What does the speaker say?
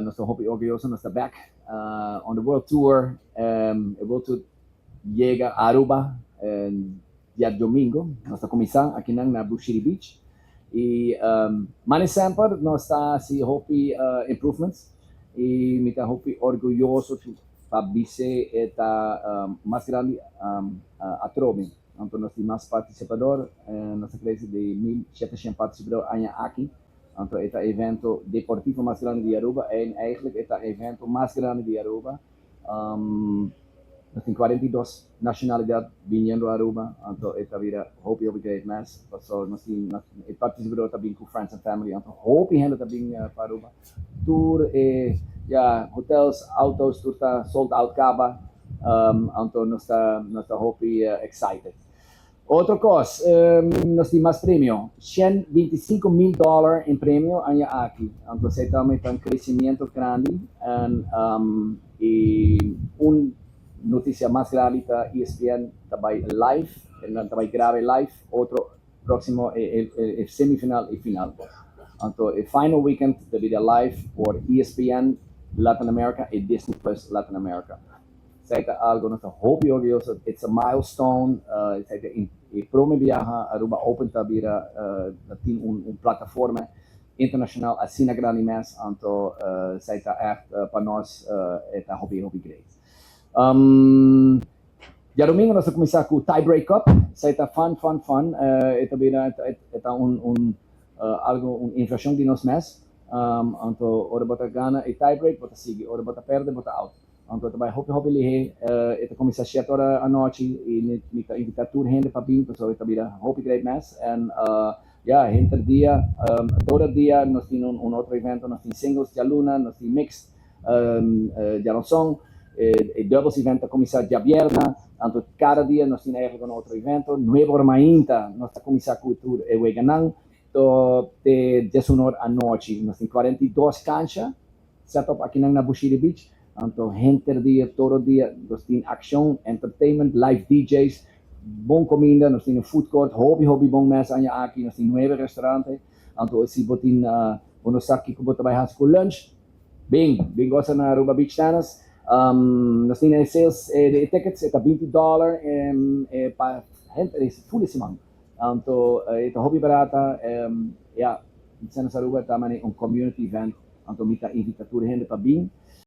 Nos ta hopi orguyoso, nos ta back on the world tour. E world tour yega Aruba diadomingo. Nos ta cuminsa aki na Bushiri Beach. Y manera semper nos ta haci hopi improvements y mi ta hopi orguyoso pa bisa ta mas grandi atrobe. Anto nos tin mas participado, nos a crece di 1700 participado aña aki. Anto e evento deportivo mas grandi di Aruba y eigenlijk e evento mas grandi di Aruba. Nos tin 42 nacionalidad biniendo Aruba, anto e ta bira hopi hopi great mes. So nos tin e participado tambe cu friends and family, anto hopi hende tambe pa Aruba. Tur e ja, hotels, autos, tur ta sold out caba. Anto nos ta hopi excited. Otro cos, nos tin mas premio. 125 mil dollar den premio aña aki. Anto, esey tambe ta un crecemento grandi. Y un noticia mas grandi ta ESPN tambe live, tambe graba live, otro proximo e semifinal y final. Anto, e final weekend ta bay live por ESPN Latin America y Disney Plus Latin America. Esey ta algo nos ta hopi orguyoso. It's a milestone. Esey ta e prome biaha Aruba Open ta bira tin un plataforma internacional asina grandi mes. Anto, esey ta echt pa nos ta hopi hopi great. Diadomingo nos ta cuminsa cu Tie Break Cup. Esey ta fun, fun, fun. Ta bira ta un algo, un inversion di nos mes. Anto, ora bo ta gana e tie break, bo ta sigui. Ora bo ta perde, bo ta out. Anto, bay hopi hopi lihe, ta cuminsa 7 or anochi y mi ta invita tur hende pa bin, so ta bira hopi great mes. And yeah, henter dia, tur dia nos tin un otro evento, nos tin singles dialuna, nos tin mixed diaranson, e doubles event ta cuminsa diabierna, anto cada dia nos tin eigenlijk un otro evento. 9 or mainta nos ta cuminsa cu tur e weganan, te 11 or anochi. Nos tin 42 cancha set up aki na Bushiri Beach. Anto henter dia, tur dia, nos tin accion, entertainment, live DJs, bon cuminda, nos tin food court, hopi hopi bon mes aki, nos tin nuebe restaurant. Anto si bo tin bo no sa kico bo ta bay hasi cu lunch, bin, bin goza na Aruba Beach Tennis. Nos tin sales di tickets, ta $20 pa henter full siman. Anto ta hopi barata, ja, Tennis Aruba ta un community event, anto mi ta invita tur hende pa bin.